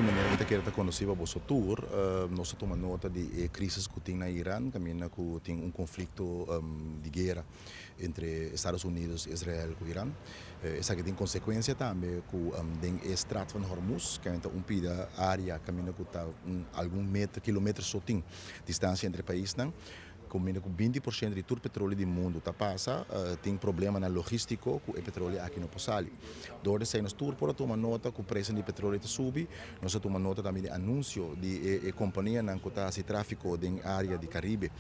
Di manera mi ta kere ta konosí pa boso tur, nos a tuma nota di e krísis ku tin na Iran, kaminda ku tin un konflikto di guera entre Estados Unidos, Israel ku Iran. Esaki tin konsekuensia tambe ku den e Straat van Hormuz, kaminda ta un pida área kaminda ku ta un algun meter, kilometer so tin distansia entre paisnan. Ku mira ku 20% di tur petroleo di mundu ta pasa, tin problemanan logístiko ku e petroleo aki no por sali. Dor di esei nos tur por a tuma nota ku preisnan di petroleo ta subi. Nos a tuma nota tambe di anunsio di e kompanianan ku ta hasi tráfiko den área di Karibe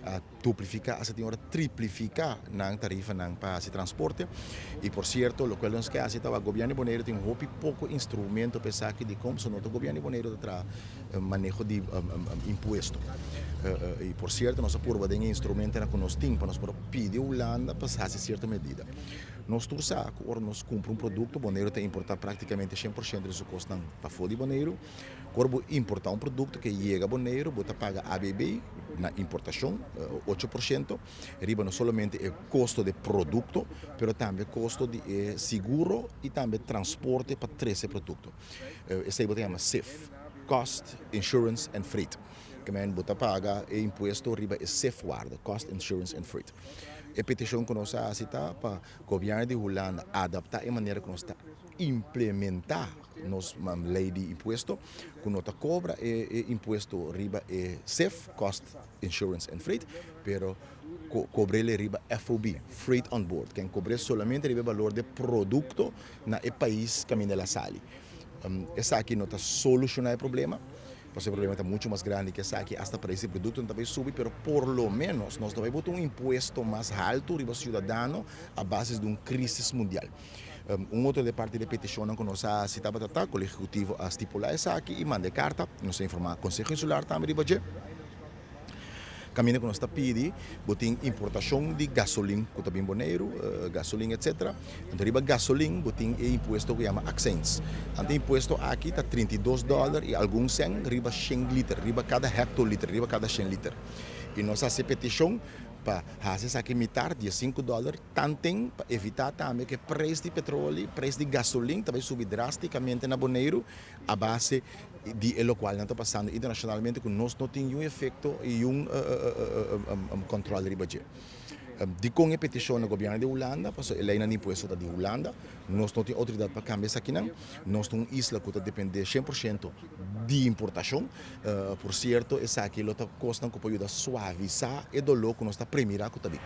a duplifiká, asta tin ora triplifiká nan tarifanan pa hasi transporte. I por sierto, lokual nos ke hasi ta wak gobièrnu di Boneiru tin hopi poko instrumento pa esaki dikon pasobra no ta gobièrnu di Boneiru ta traha maneho di impuesto. I por sierto nos a purba den e instrumentonan ku nos tin pa nos por pidi Hulanda pa hasi sierto medida. Nos tur sa ku ora nos kumpra un produkto Boneiru ta importá praktikamente 100% di su kosnan pafó di Boneiru. Ora bo importá un produkto ke yega Boneiru bo ta paga ABB na importashon 8% riba no solamente e kosto di produkto pero tambe kosto di e siguro i tambe transporte pa trese e produkto. Esei bo ta yama CIF, Cost, Insurance and Freight. Ke men bo ta paga e impuesto riba e CIF waarde, Cost, Insurance and Freight. E petishon ku nos a hasi ta pa gobièrnu di Hulanda adaptá e manera ku nos ta implementá nos lei di impuesto, ku no ta kobra e impuesto riba e CIF, Cost, Insurance and Freight, pero kobr'el riba FOB, Freight on Board, ken kobr'é solamente riba e balor di e produkto na e pais kaminda el a sali. Esaki no ta solushoná e problema, pasobra e problema ta muchu mas grandi ku esaki, asta preis di produktonan ta bai subi, pero por lo ménos nos ta bai bota un impuesto mas haltu riba siudadano a basis di un krísis mundial. Un otro de parti di e petishonnan ku nos a hasi tabata ta ku Ehekutivo a stipulá esaki i manda e karta, nos a informá Konseho Insular tambe riba dje. Kaminda ku nos ta pidi bo tin importashon di gasolin ku ta bin Boneiru, gasolin etsetera. Anto riba gasolin bo tin e impuesto ku yama akseins. Anto e impuesto aki ta 32 dòler i algun sèn riba shen liter, riba kada hèktoliter, riba kada shen liter. I nos a hasi e petishon pa hasi esaki mitar, 15 dòler, tanten pa evitá tambe ku e preis di petroli, preis di gasolin ta bai subi drástikamente na Boneiru a base di e lokual nan ta pasando internashonalmente ku nos no tin niun efekto i niun kòntròl riba dje. Dikon e petishon na gobièrnu di Hulanda? Pasobra e leinan di impuesto ta di Hulanda, nos no tin outoridat pa kambia esakinan, nos ta un isla ku ta dependé 100% di importashon. Por sierto esaki lo ta kosnan ku por yuda suavisá e doló ku nos ta premirá ku ta bin.